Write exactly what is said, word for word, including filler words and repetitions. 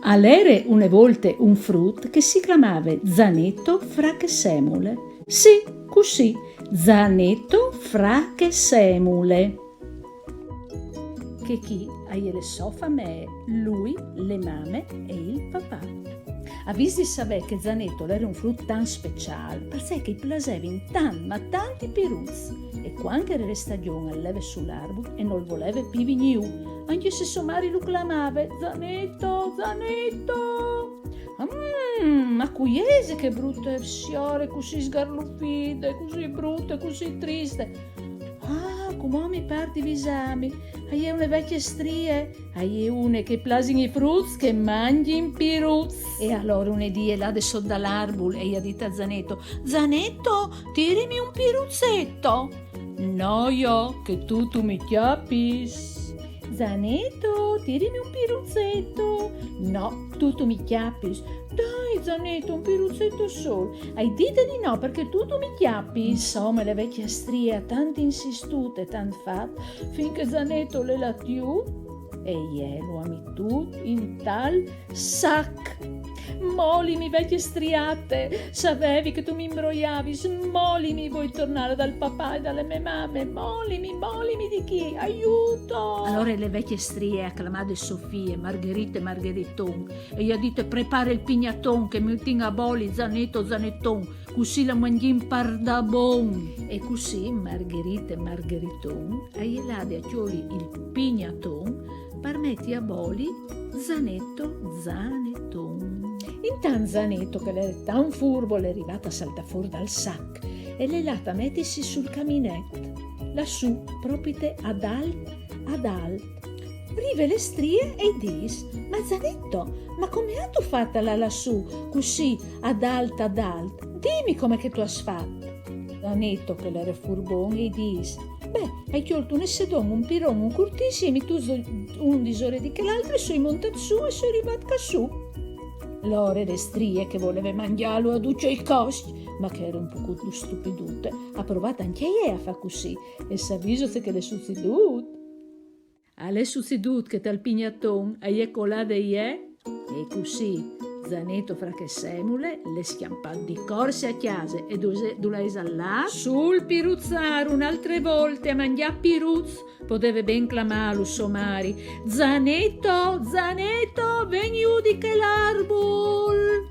Al ere une volte un frut che si clamave Zaneto fra che semule. Sì, cussì, Zaneto fra che semule. Chê chi e je le sô famee, lui, le mame e il papà. Avìs di savê che Zaneto al ere un frut tant speciâl, parcè che i plasevin tant, ma tant i piruçs. E cuant che e jere stagjon al leve su l'arbul e nol voleve pi vignî jù, ancje se sô mari lu clamave: «Zaneto, Zaneto!» «Mm, ma cui ese chê brute siore cussì sgarlufide, cussì brute, cussì triste?» «Ah, cumò mi pâr di visâmi, e je une vecje strie, e je une che i plasin i fruts che mangjin piruçs.» E alore une dì e je lade sot dal arbul e e à dit a Zaneto: «Zaneto, tirimi un piruçeto.» «No jo, che tu, tu mi cjapis.» «Zaneto, tirimi un piruçeto.» «No, tu, tu mi cjapis.» «Dai, Zaneto, un piruçeto sôl.» «E ai dite di no, parcè tu, tu mi cjapis.» Insome, la vecje strie e à tant insistût e tant fat, fin che Zaneto le là tiù e jê lu à metût intal sac. «Molimi, vecje striate, savevi che tu mi imbrojavis, molimi, voi tornâ dal papà e da la mê mame, molimi, molimi di chi, aiuto!» Alore la vecje strie e à clamade sô fie, Margherite Margheriton, e i à dite: «Prepare il pignaton che o metìn a boli Zaneto Zaneton, cussì lu mangjìn pardabon.» E cussì Margherite Margheriton e je lade a cjoli il pignaton par meti a boli Zaneto Zaneton. Intant Zaneto, che al ere tant furbo, al è rivât a saltâ fûr dal sac e al è lât a metisi sul caminet, lassù, propite adalt, adalt. Rive la strie e i dîs: «Ma Zaneto, ma come âstu fat a lâ lassù, cussì adalt, adalt? Dimi come che tu âs fat.» Zaneto, che al ere furbon, i dîs: «Beh, o ai cjolt une sedon, un piron, un curtisi, e metûts un disore di chel altri, o soi montât sù e o soi rivât ca sù.» Alore la strie, che e voleve mangjâlu a ducj i coscj, ma che e jere un pocut stupidute, e à provât ancje jê a fâ cussì, e savìso ce che al è sucedût? Al è sucedût che tal pignaton e je colade jê, e cussì Zaneto fra che semule al è scjampât di corse a cjase e dulà isal lâ? Sul piruçâr une altre volte a mangjâ piruçs, podeve ben clamâlu sô mari: «Zaneto, Zaneto, ven jù di chel arbul!»